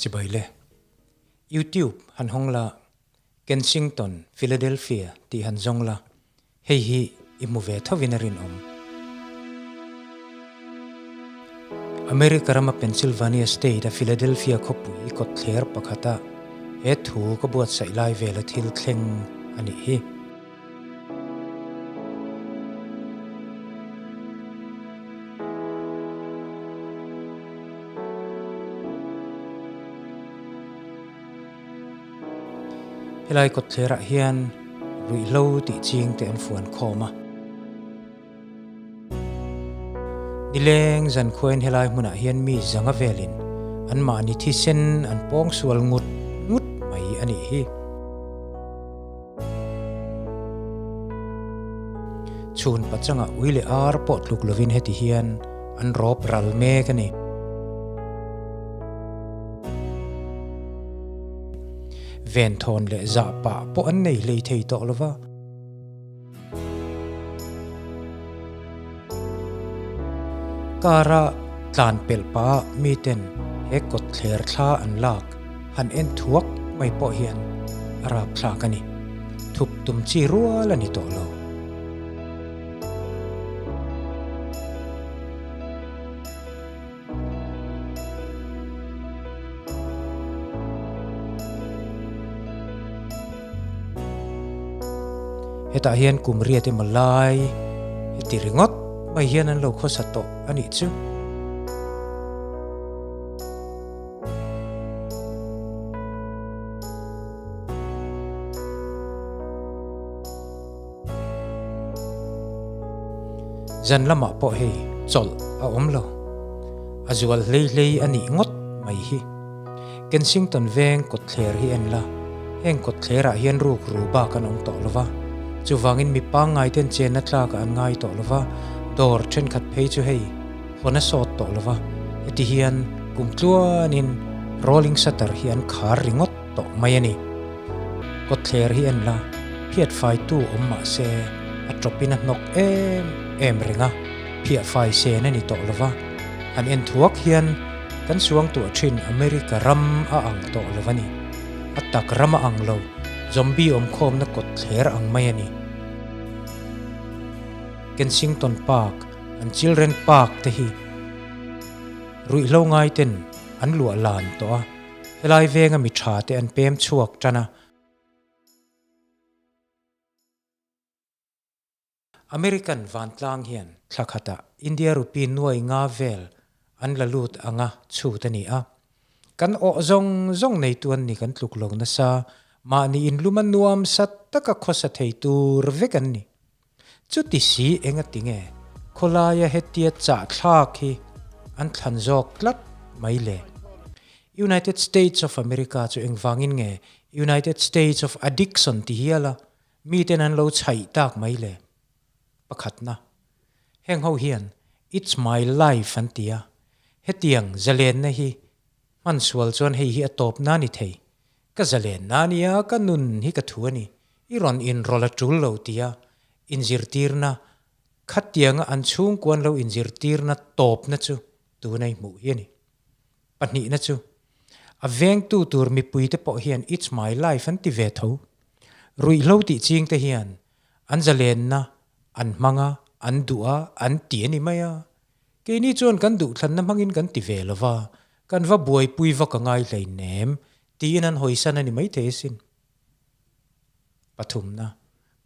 Chibai le. YouTube han hawng la, Kensington, Philadelphia tih han zawng la, hei hi i hmu ve thovin a rinawm. America rama Pennsylvania state a Philadelphia khawpui kawtthler pakhata he thu ka buatsaih lai vela thil thleng a nih hi. Helai kawtthlerah hian ruihhlo tih ching te an fuan khawm a. Nileng zankhuain helai hmunah hian mi zanga velin anmahni thisen an pawng sual ngut ngut mai a nih hi. Chhun pachangah ui leh ar pawh tluk lovin heti hian an rawp ral mek a ni. Venthawn leh zah pah pawh an nei hlei thei tawh lova. Kara tlan pelh pah miten he kawtthler thla an lak han en thuak mai pawh hian a rapthlak a ni. Thup tum chi rual a ni tawh lo. Hetah hian kum riat emaw lai heti ringawt mai hian an lo khawsa tawh a nih chu. Zan lamah pawh hei chawlh a awm lo. A zual hlei hlei a nih ngawt mai hi. Kensington veng kawtthler hi en la, heng kawtthlerah hian ruk ru bak an awm tawh lo va. Chuvangin mi pangngaiten chenna tlakah an ngai tawh lo va, dawr thenkhat phei chu hei hawn a sawt tawh lo va. Heti hian kum tluanin rolling shutter hi an khar ringawt tawh mai a ni. Kawtthler hi en la, phiat faitu awm mah se a tawpin a hnawk em em reng a, phiah fai sen a ni tawh lo va. Han en thuak hian kan suangtuah thin America ram a ang tawh lo a ni. A tak ram a ang lo, zombie awmkhawmna kawtthler ang mai a ni. Kensington Park, an Children Park te hi ruihhlo ngaiten an luah lan tawh a. Helai venga mi tha te an pem chhuak tan a. American vantlang hian thla khatah India rupee nuai nga vel an la lut anga chhut a ni a. Kan awh zawng zawng neitu an ni kan tluk lo nasa, mahni inluma nuam sat taka khawsa thei tur vek an ni. Chuti si engati nge khawlaia hetia chahthlak hi an thlan zawk tlat mai le? United States of America chu engvangin nge United States of Addiction ti hial a miten an lo chhaih tak mai le? Pakhatna, heng ho hian It's my life an ti a, hetiang zalenna hi hman sual chuan hei hi a tawp na ni thei. Ka zalen na nia, ka nun hi ka thu a ni. I rawn inrawlh a tul lo tia inzirtirna, khatianga an chhungkuan lo inzirtirna tawpna chu tuna i hmuh hi a ni. Pahnihna chu, a vengtu tur mipuite pawh hian It's my life an ti ve tho. Ruihhlo tih chingte hian an zalenna an hmang a, an duh a, an ti a ni mai a. Keini chuan kan duhthlanna hmangin kan ti ve lo va, kan va buaipui vak a ngai hleinem tiin an hawisan a ni maithei asin. Pathumna,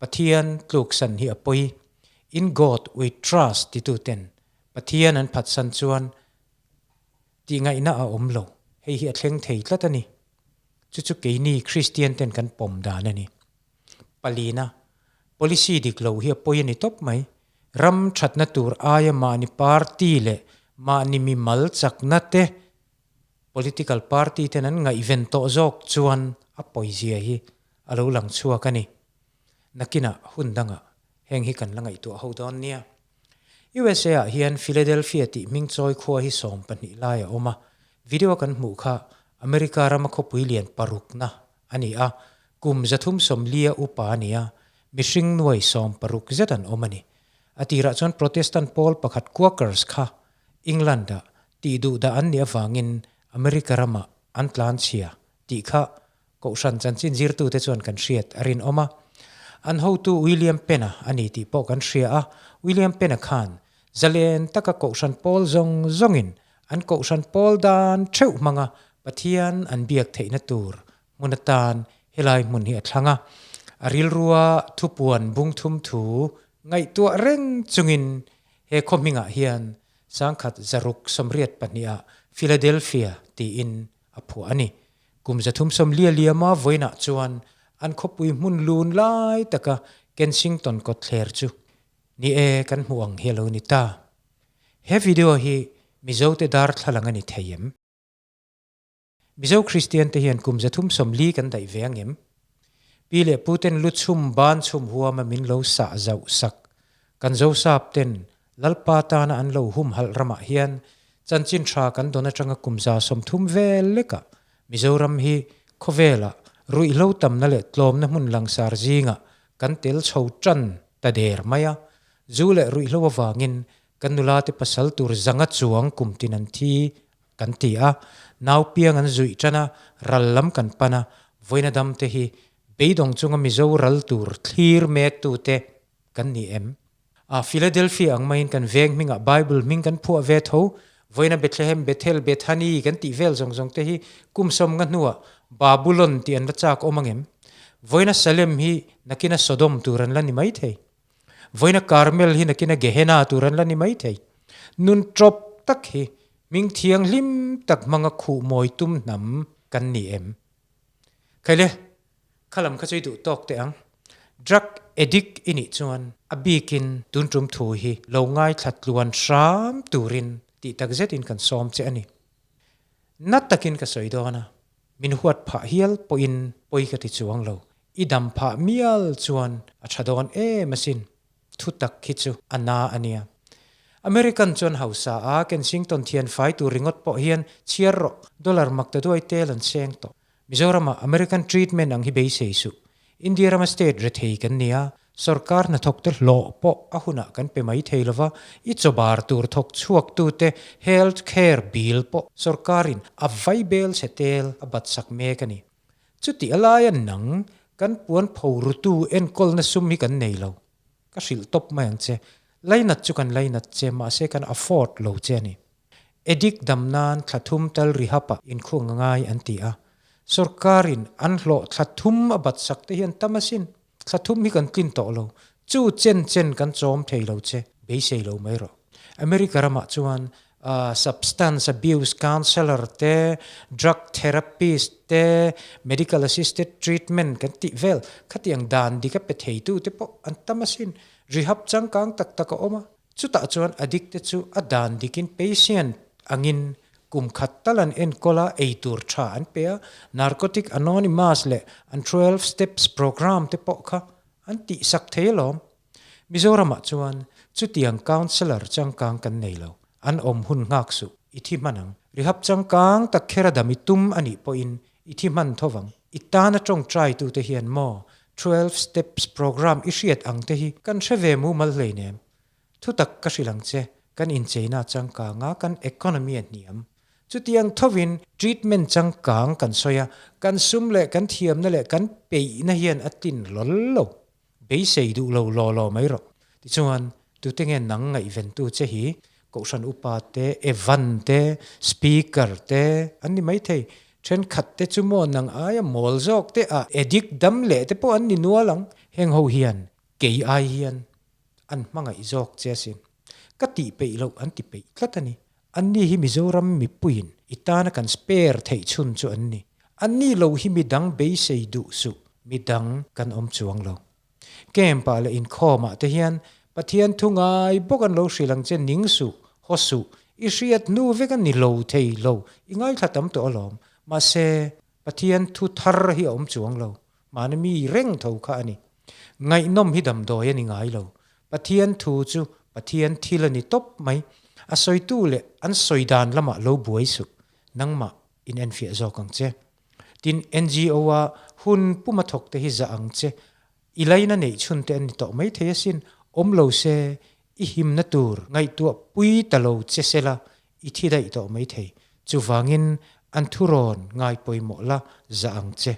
Pathian tluksan hi a pawi. In God we trust tituten Pathian an phatsan chuan tihngaihna a awm lo. Hei hi a thleng thei tlat a ni. Chu chu keini Kristian ten kan pawm dan a ni. Palina, Policy dik lo hi a pawi a ni tawp mai. Ram thatna tur aia mahni party leh mahni mimal chakna te political party ten an ngaihven tawh zawk chuan a pawizia hi a lo lang chhuak a ni. Nakinah hun dangah heng hi kan la ngaihtuah ho dawn nia. USA ah hian Philadelphia tih hming chawi khua hi 12 lai a awm a, video kan hmuh kha America rama khawpui lian parukna a ni a, kum 340 upa a ni a, Mihring nuai 60 zet an awm a ni. A tirah chuan Protestant pawl pakhat Quakers kha England-ah tih duh dah an nih avangin America ramah an tlan chhia tih kha Kohhran chanchin zirtute chuan kan hriat a rinawm a. An hotu William Penn-a a ni tih pawh kan hria a, William Penn-a khan zalen taka Kohhran pawl zawng zawngin an Kohhran pawl dan theuh hmanga Pathian an biak theihna tur hmun atan helai hmun hi a thlang a. A rilrua thupuan bung thum thu ngaihtuah reng chungin he khaw hmingah hian 1682 ah Philadelphia tiin a phuah a ni. Kum 300 lia liama vawiinah chuan an khawpui hmun lun lai taka Kensington kawtthler chu ni e kan hmuh ang hi a lo ni ta. He video hi Mizote darthlalang a ni thei em? Mizo Kristian te hian kum 340 kan daih ve ang em? Pi leh pu ten lu chhum ban chhum huama min lo sah zauh sak. Kan Zosap ten Lalpa tana an lo humhalh ramah hian chanchin tha kan dawn atanga kum 30 vel lekah Mizoram hi khawvelah ruihhlo tamna leh tlawmna hmun langsar zingah kan tel chho tan ta der mai a. Zu leh ruihhlo avangin kan nulate pasal tur zanga chuang kum tin an thi kan ti a, nau piang an zuih tan a, ral lam kan pan a, vawiina dam te hi beidawng chunga Mizo ral tur thlir mektute kan ni em? A Philadelphia ang maiin kan veng hmingah Bible hming kan phuah ve tho. Vawiina Bethlehem, Bethel, Bethany kan tih vel zawng zawng te hi kum sawmnga hnuah Babulon tih an la chak awm angem? Vawiina Salem hi nakina Sodom tur an la ni mai thei. Vawiina Carmel hi nakina Gehenna tur an la ni mai thei. Nun tawp tak hi hming thianghlim tak hmanga khuh mawi tum hnam kan ni em? Khaile, khalam kha chu i duh tawk teh ang. Drug addict i nih chuan a bikin tun tum thu hi lo ngaithla tluan hram turin tih tak zetin kan sawm che a ni. Na takin ka sawi dawn a, min huat phah hial pawhin pawi ka ti chuang lo. I dam phah mial chuan a tha dawn em asin. Thu tak hi chu a na a nia. American chuan hausa a Kensington thian fai tur ringawt pawh hian chhiar rawh, dollar mak ta duai tel an seng tawh. Mizoramah American treatment ang hi beisei suh. India rama state rethei kan ni a, sorkar hnathawkte hlawh pawh a hunah kan pe mai thei lova, i chawbar tur thawk chhuaktute health care bill pawh sorkarin a vai bel chhe tel a batsak mek a ni. Chuti a laia nang kan puan pho rutu enkawlna sum hi kan nei lo. Ka hrilh tawp mai ang che. Lainat chu kan lainat che, mahse kan afford lo che a ni. Addict dam nan thla thum tal rehab ah inkhung a ngai an ti a. Sorkarin an hlawh thla thum a bat sak te hian tam asin. Thla thum hi kan tlin tawh lo. Chu chen chen kan chawm thei lo che, beisei lo mai rawh. America ramah chuan substance abuse counselor te, drug therapist te, medical assisted treatment kan tih vel khatiang dan dik a pe theitu te pawh an tam asin. Rehab changkang tak tak a awm a. Chutah chuan addict te chu a dan dikin patient angin kum khat tal an enkawl a, eitur tha an pe a, Narcotic Anonymous leh an 12 Steps Program te pawh kha an tihsak thei alawm. Mizoramah chuan chutiang counsellor changkang kan nei lo, an awm hun nghak suh, i thi hman ang. Rehab changkang tak khera dam i tum a nih pawhin i thi hman tho vang. I tana tawngtai tute hian maw 12 Steps Program i hriat ang te hi kan hre ve mumal hleinem. Thutak ka hrilh ang che, kan incheina changkang a, kan economy a hniam. Chutiang thovin treatment changkang kan sawi a, kan sum leh kan thiamna leh kan peihna hian a tlin hlawl lo. Beisei duh lo law law mai rawh. Tichuan, tute nge nang ngaihventu che hi Kohhran upa te, Evan te, Speaker te an ni maithei. Thenkhat te chu maw nang aia mawl zawk te a addict dam leh te pawh an ni nual ang. Heng ho hian kei ai hian an hmangaih zawk che asin. Ka tih peih loh an ti peih tlat a ni. Anni hi Mizoram mipuiin i tana kan spare theih chhun chu an ni. Anni lo hi midang beisei duh suh, midang kan awm chuang lo. Camp-ah leh inkhawmah te hian Pathian thu ngai bawk an lo hrilh ang che ning suh, haw suh, i hriat hnu vek a ni lo thei lo, i ngaithla tam tawh alawm. Mahse, Pathian thu thar hi a awm chuang lo, mahni mi reng tho kha a ni. Ngaihnawm hi damdawi a ni ngai lo. Pathian thu chu Pathian thil a ni tawp mai. A sawitu leh an sawi dan lamah lo buai suh, nangmah in enfiah zawk ang che. Tin, NGO-a hun puma thawk te hi zah ang che. I laina neih chhun te an ni tawh mai thei asin. Awm lo se, i himna tur ngaihtuah pui ta lo che sela i thi daih tawh mai thei. Chuvangin, An thurawn ngai pawimawh la zah ang che.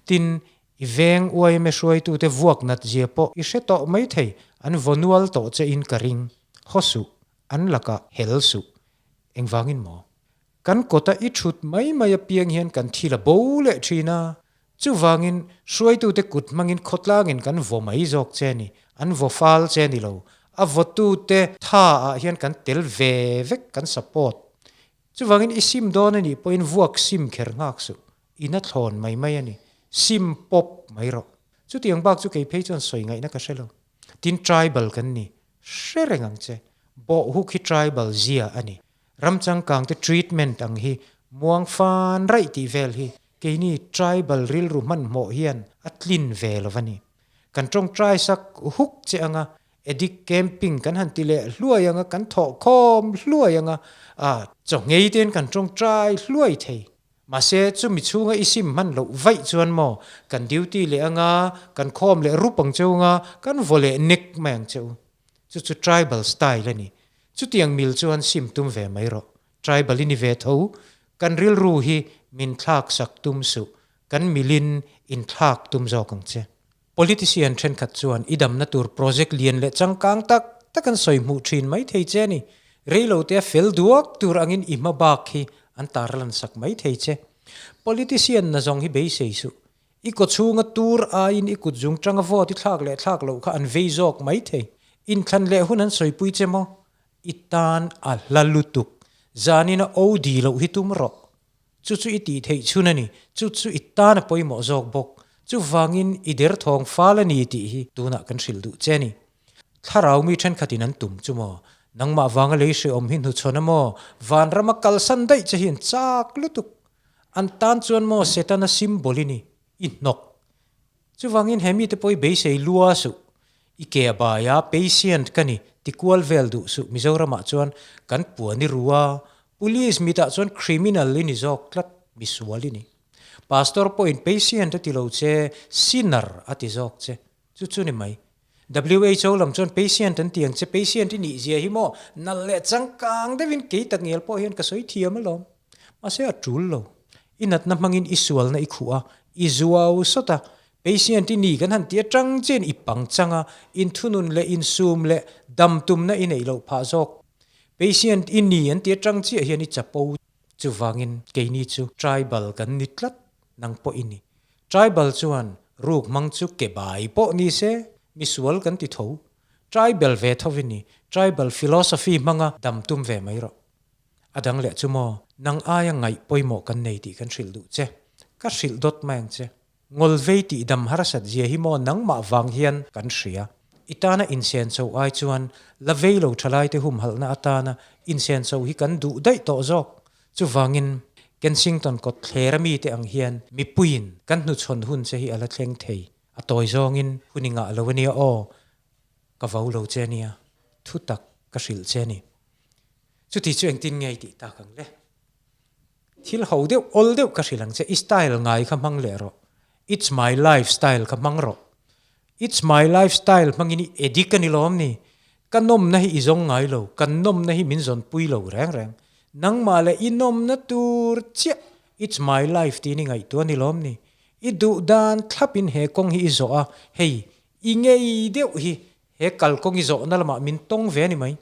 Tin, i veng yma hruaitute vuak nat zia pawh i hre tawh mai thei, an vaw nual tawh che in ka ring. Haw suh, an lakah hel suh. Engvangin maw? Kan kawta i thut mai mai apiang hian kan thil a bo leh thin a, chuvangin hruaitute kut hmangin khawtlangin kan vaw mai zawk che a ni, an vaw fal che a ni lo. A vawtute tha ah hian kan tel ve vek, kan support. Chuvangin i sim dawn a nih pawhin vuak sim kher nghak suh, in a thlawn mai mai a ni, sim pawp mai rawh. Chutiang bak chu kei phei chuan sawi ngaihna ka hre lo. Tin tribal kan ni, hre reng ang che. Bawhhuk hi tribal zia a ni. Ram changkangte treatment ang hi muang fan raih tih vel hi keini tribal rilru hmanhmawh hian a tlin ve lo a ni. Kan tawngtai sak huk che anga addict camping kan han ti leh hluai anga kan thawh khawm hluai anga a chaw ngei ten kan tawngtai hluai thei. Mahse chumi chhunga i sim hman loh vaih chuan maw kan duty leh anga kan khawm leh rup ang cheu anga kan vaw leh nek mai ang cheu. Chu chu tribal style a ni. Chutiang mil chuan sim tum ve mai rawh. Tribal i ni ve tho. Kan rilru hi min thlak sak tum suh. Kan milin in thlak tum zawk ang che. Politician thenkhat chuan i damna tur project lian leh changkang tak tak an sawi hmuh thin mai thei che a ni. Reilote a fel duak tur angin i hma bak hi an tarlan sak mai thei che. Politician na zawng hi beisei suh. I kaw chhunga tur aiin i kut zung tanga vote i thlak leh thlak loh kha an vei zawk mai thei. Inthlan leh hun an sawipui che maw? I tan a hla lutuk. Zanina OD loh hi tum rawh. Chu chu i tih theih chhun a ni. Chu chu i tan a pawimawh zawk bawk. Chuvangin i derthawng fal a ni tih hi tunah kan hrilh duh che a ni. Thlarau mi thenkhatin an tum chu maw? Nangmah vanga lei hrehawm hi hnuchhawn a maw? Vanrama kalsan daih che hi an chak lutuk. An tan chuan maw Setana symbol i ni, i hnawk. Chuvangin he mite pawh i beisei lua suh. I ke a bai a, patient ka ni, ti kual vel duh suh. Mizoramah chuan kan puan i ru a, police mitah chuan criminal i ni zawk tlat, misual i ni. Pastor pawhin patient a ti lo che, sinner a ti zawk che. Chu chu ni mai. WHO lam chuan patient an ti ang che, patient i nih zia hi maw nalh leh changkang deuhin kei tak ngial pawh hian ka sawi thiam alawm. Mahse a tul lo. I natna hmangin i sualna i khuh a, i zuau sawt a, patient i ni kan han ti atang chian i pang chang a, inthunun leh insum leh dam tumna i neih loh phah zawk. Patient i ni an ti atang chiah hian i chapo. Chuvangin keini chu tribal kan ni tlat nang pawh i ni. Tribal chuan ruk hmang chu ke bai pawh ni se, misual kan ti tho. Tribal ve tho i ni, tribal philosophy hmanga dam tum ve mai rawh. A dang leh chu maw, nang aia ngaih pawimawh kan nei tih kan hrilh duh che. Ka hrilh dawt mai ang che. Ngawlvei tih dam harsat zia hi maw nangmah vang hian kan hria. I tana insencho ai chuan la vei lo thalaite humhalhna atana insencho hi kan duh daih tawh zawk. Chuvangin Kensington kawt thlera mite ang hian mipuiin kan hnuchhawn hun che hi a la thleng thei. A tawi zawngin hun i ngah lo ania aw, ka vo lo che ania, thu tak ka hrilh che a ni. Chuti chu engtin nge i tih tak ang le? Thil ho deuh, awl deuh ka hrilh ang che, i style ngai kha hmang leh rawh. It's my life style kha hmang rawh. It's my life style hmangin i edik a ni lawm ni? Ka nawmna hi i zawng ngai lo, kan nawmna hi min zawnpui lo reng reng. Nangmah leh i nawmna tur chiah it's my life tiin i ngaihtuah a ni lawm ni? I duh dan thlapin he kawng hi i zawh a, hei i ngei deuh hi he kalkawng i zawhna lamah min tawng ve a ni mai.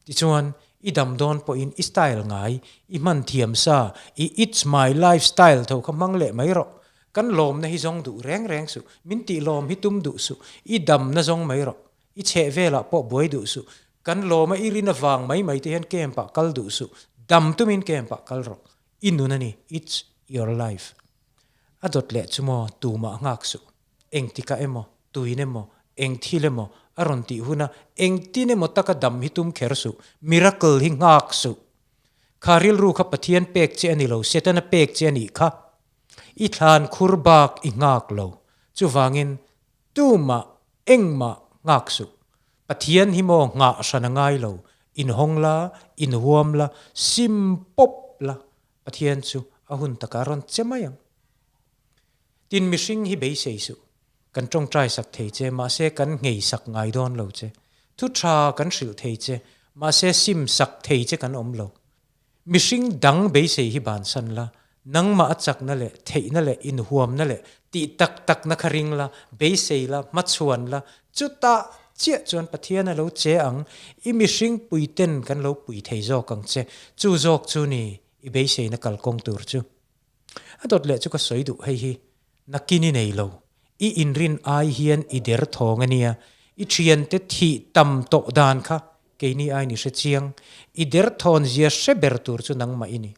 Tichuan, i dam dawn pawhin i style ngai, i hman thiam sa, i it's my life style tho kha hmang leh mai rawh. Kan lawmna hi zawng duh reng reng suh, min tih lawm hi tum duh suh, i damna zawng mai rawh. I chheh velah pawh buai duh suh. Kan lawma i rin avang mai mai te hian camp ah kal duh suh, dam tumin camp ah kal rawh. I nun a ni, it's your life. A dawt leh chu maw, tumah nghak suh. Engtikah emaw, tuin emaw, eng thil emaw a rawn tih huna engtin emaw taka dam hi tum kher suh, miracle hi nghak suh. Kha rilru kha Pathian pek che a ni lo, Setana pek che a nih kha. I thlan khur bak i nghak lo. Chuvangin, tumah, engmah nghak suh. Pathian hi maw nghah hran a ngai lo, inhawng la, inhuam la, sim pawp la, Pathian chu a hun takah a rawn che mai ang. Tin, mihring hi beisei suh. Kan tawngtai sak thei che, mahse kan nghei sak ngai dawn lo che. Thu tha kan hrilh thei che, mahse sim sak thei che kan awm lo. Mihring dang beisei hi bansan la, nangmah a chakna leh theihna leh inhuamna leh tih tak takna kha ring la, beisei la, hmachhuan la, chutah chiah chuan Pathian a lo che ang, i mihring puiten kan lo pui thei zawk ang che, chu zawk chu ni i beiseina kalkawng tur chu. A dawt leh chu ka sawi duh hei hi, nakin i nei lo, i inrin ai hian i der thawng a nia, i thiante thih tam tawh dan kha keini aiin i hre chiang, i der thawn zia hre ber tur chu nangmah i ni.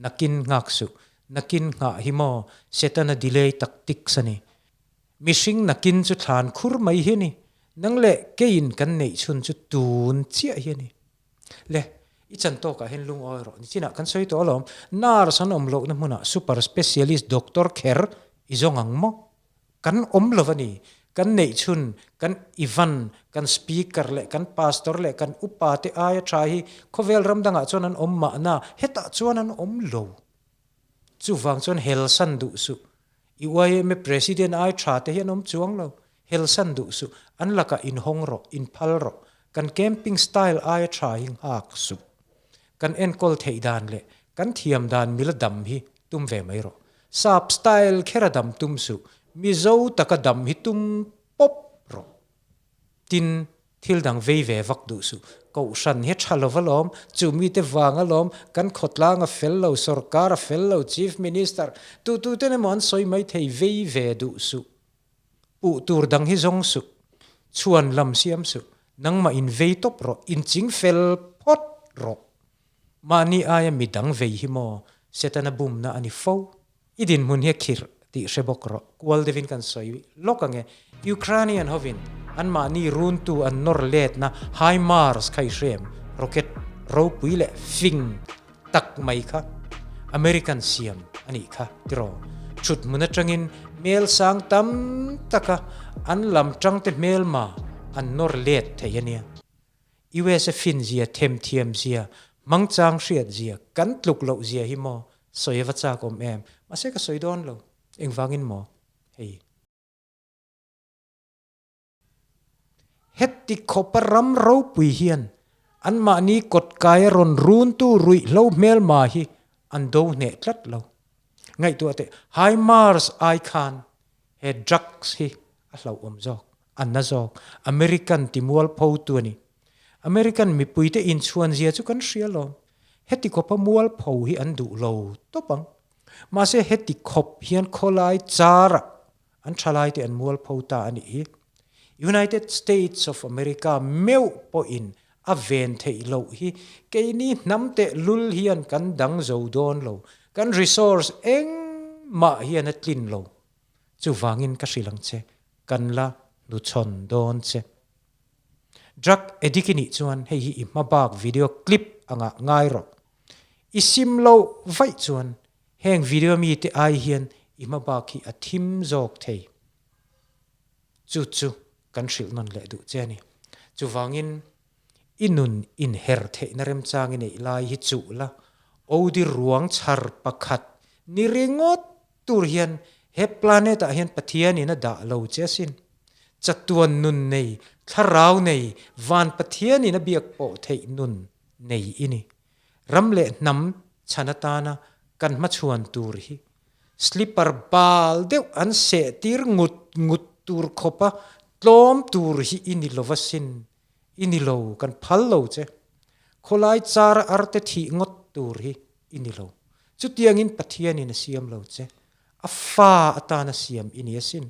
Nakin nghak suh, nakin nghah hi maw Setana delay tactics a ni. Mihring nakin chu thlan khur mai hi a ni, nang leh keiin kan neih chhun chu tun chiah hi a ni. Le, i chan tawkah hian lungawi rawh. Nichinah kan sawi tawh alawm, nurse an awm lohna hmunah super specialist doctor kher i zawng ang maw? Kan awm lo a ni. Kan neih chhun, kan Ivan, kan speaker leh kan pastor leh kan upa te aia tha hi khawvel ram dangah chuan an awm mahna, hetah chuan an awm lo. Chuvang chuan helsan duh suh. I yma President ai tha te hi an awm chuang lo. Helsan duh suh. An lakah inhawng rawh, inphal rawh. Kan camping style aia tha hi nghak suh. Kan enkawl theih dan leh kan thiam dan mila dam hi tum ve mai rawh. Sap style khera dam tum suh. Mizo taka dam hi tum pawp rawh. Tin, thil dang vei ve vak duh suh. Kohhran hi tha lo alawm, chu mite vang alawm, kan khawtlang a fel lo, sorkar a fel lo, Chief Minister, tu tu ten emaw an sawi mai thei vei ve duh suh. Puh tur dang hi zawng suh, chhuan lam siam suh, nangmah in vei tawp rawh, in ching fel phawt rawh. Mahni aia mi dang vei hi maw Setana bumna a ni fo. I dinhmun hi a khirh tih hre bawk rawh. Kual deuhin kan sawi lawk ang e. Ukrainian hovin anmahni runtu an nawr letna HIMARS kha i hrem, rocket ropui leh fing tak mai kha American siam a nih kha tiraw. Thut hmun atangin hmel sang tam taka an lam tangte hmelma an nawr let thei a nia. USA fin zia, themthiam zia, hmangchang hriat zia, kan tluk loh zia hi maw sawi a va chak awm em? Mahse ka sawi dawn lo. Engvangin maw? Hei. Heti khawpa ram ropui hian anmahni kawtkaia rawn runtu ruihhlo hmelma hi an do hneh tlat lo. Ngaihtuah teh, HIMARS ai khan he drugs hi a hlauhawm zawk, a na zawk. American ti mualphotu a ni. American mipuite inchhuan zia chu kan hria lawm. Heti khawpa mualpho hi an duh lo tawp ang. Mahse heti khawp hian khawlai charah An thalaite an mualpho ta a nih hi. United States of America meuh pawhin a ven theih loh hi keini hnam teh lul hian kan dang zo dawn lo, kan resource engmah hian a tlin lo. Chuvangin ka hrilh ang che, kan la hnuchhawn dawn che. Drug addict i nih chuan hei hi i hma bak video clip angah ngai rawh. I sim loh vaih chuan Heng video mite ai hian i hmabak hi a thim zawk thei. Chu chu kan hrilh nawn leh duh che a ni. Chuvangin i nun inher theihna remchang i neih lai hi chuh la, Odi ruang chhar pakhat ni ringawt tur hian he planet ah hian Pathianin a dah lo che asin. Chatuan nun nei, thlarau nei, van Pathianin a biak pawh theih nun nei i ni. Ram leh hnam chhan atana kan hmachhuan tur hi slipper bal deuh an seh tir ngut ngut tur khawpa tlawm tur hi i ni lo asin, i ni lo, kan phal lo che. Khawlai chara arte thih ngawt tur hi i ni lo. Chutiangin Pathianin a siam lo che. A fa atana siam i ni asin,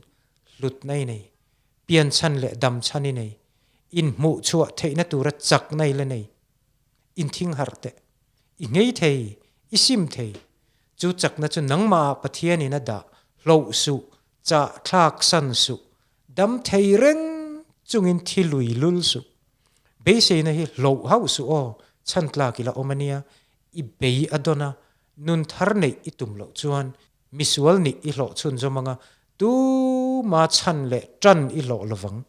hlutna i nei, pianchhan leh damchhan i nei, inhmuh chhuah theihna tura chakna i la nei. Inthing harh teh. I ngei thei, i sim thei. Chu chakna chu nangmah Pathianin a dah, hloh suh, chah thlak san suh, dam thei reng chungin thi lui lul suh. Beiseina hi hloh hauh suh aw, chhan tlak ila awm a nia, i bei a dawn a, nun thar neih i tum loh chuan misual nih i hlawh chhunzawm anga tuma chhan leh tan i hlawh lovang.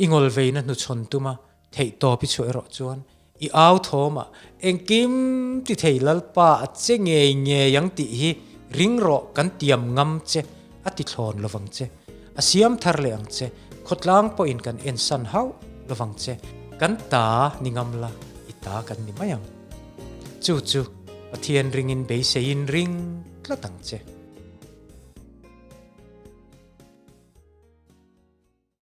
I ngawlveina hnuchhawn tuma theihtawp i chhuah erawh chuan i au thawmah engkim ti thei Lalpa a che ngei ngei ang tih hi ring rawh kan tiam ngam che a ti thlawn lovang che. A siam thar leh ang che, khawtlang pawhin kan ensan hauh lovang che. Kan ta ni ngam la, i ta kan ni mai ang. Chu chu Pathian ringin beiseiin ring tlat ang che.